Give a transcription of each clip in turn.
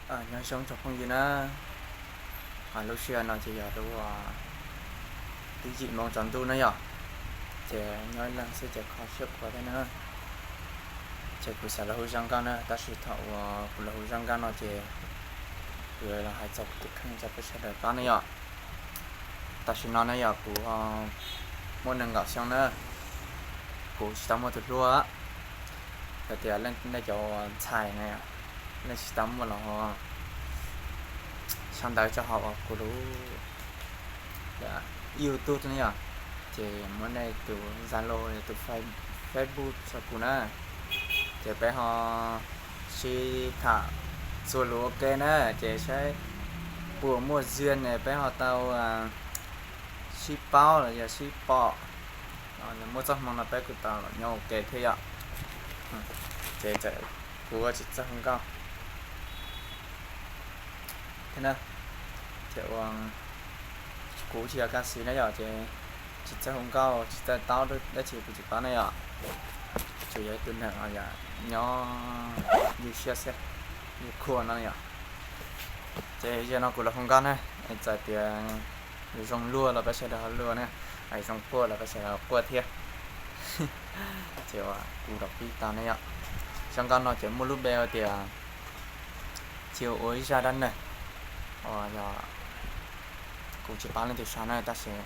Nyob zoo tsoom phooj ywg na, lub sij hawm no ces yog lub twb yim moo tsaus ntuj na yom, ces nyob ib leeg xwb ces kho siab khuav thiab na. Ces kuv xav los hu zaj nkauj na, tab sis thaum uas kuv los hu zaj nkauj no ces kuv yuav los hais txog kuv tus kheej rau peb sawv daws paub na yom. Tam sim no na yog kuv muaj nees nkaum xyoo na, kuv tsis tau muaj tus hlub. Yog tias nej cov ntxhais na, nej tsis tau muaj los ho sau ntawv rau hauv kuv lub YouTube ne yom, ces muab nej tus Zalo, tus Facebook rau kuv na, ces peb ho sib tham txuas lus ua ke na, ces saib puas muaj zia ne peb ho tau sib paub los yog sib pom, muaj txoj hmoo no peb kuj tau los nyob ua ke thiab yom. Ces kuv ua tsis txawj hu nkauj thiab na, ces ua kuv tsis yog kaj xis na yom, ces tsis txawj hu nkauj tsis txawj taub dab tsi kuv tsis paub na yom. Tsuas yog ib tug neeg yog nyob ywj siab xwb, ywj khuaj no yom. Ces yog no kuv los hu nkauj na, es txawm tias yuav zoo luaj los peb sawv daws ho luaj na, es zoo quaj los peb sawv daws ho quaj thiab. Ces kuv los pib tau ne yom. Zaj nkauj no ces muaj lub npe hais tias Chiv ua ib zaj dab neeg, uas yog kuv tsis paub leej twg sau na, tab sis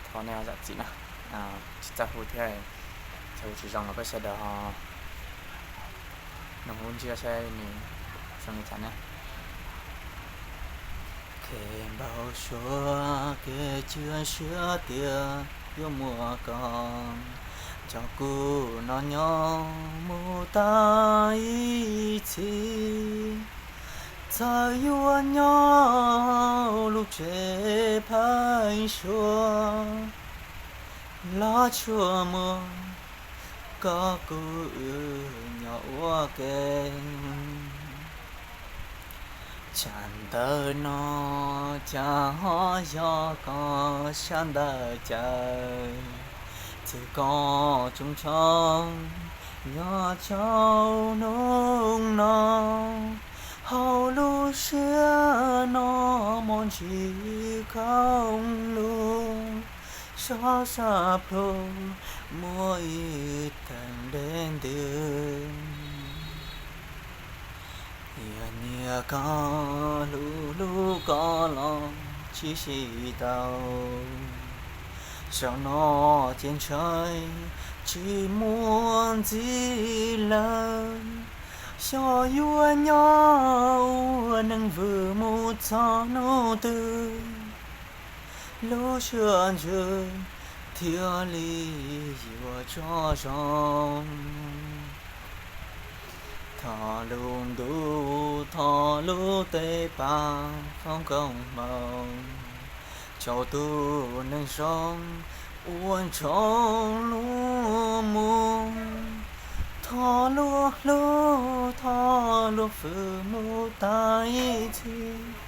thov nej zam txim na, tsis txawj hu thiab, txawm hu tsis zoo los peb sawv daws ho mloog lub ntsiab saib nws zoo li cas na. Kheev npau suav kev cia siab tias yuav muaj koj nrog kuv noj nyob mus tag ib txhis. Txawm yuav nyob lub tsev pheeb suab los tsuas muaj koj kuv wb nyob ua ke. Tsam ntawm no cas ho yog koj sab ntawm caw, txwm koj tsoos tsho nyob rau hnub no. Hauv lub siab no muaj ntsis khoom lus, sov sab plhu muaj ib teev deb ntws. Yog nyiam koj hlub hlub koj los tsis sib tau, zaum no ces ntshai tsis muaj ntxiv lawm. Xyov yuav nyob ua neeg vwm mus txog hnub twg, lub siab ntsws thiaj li yuav tso zoo. Thov lub ntuj thov lub teb pab foom koob hmoov, tsaus tus neeg zoo ua ntsoov lub mus. Thov luag hlub thov luag fwm mus tag ib txhis,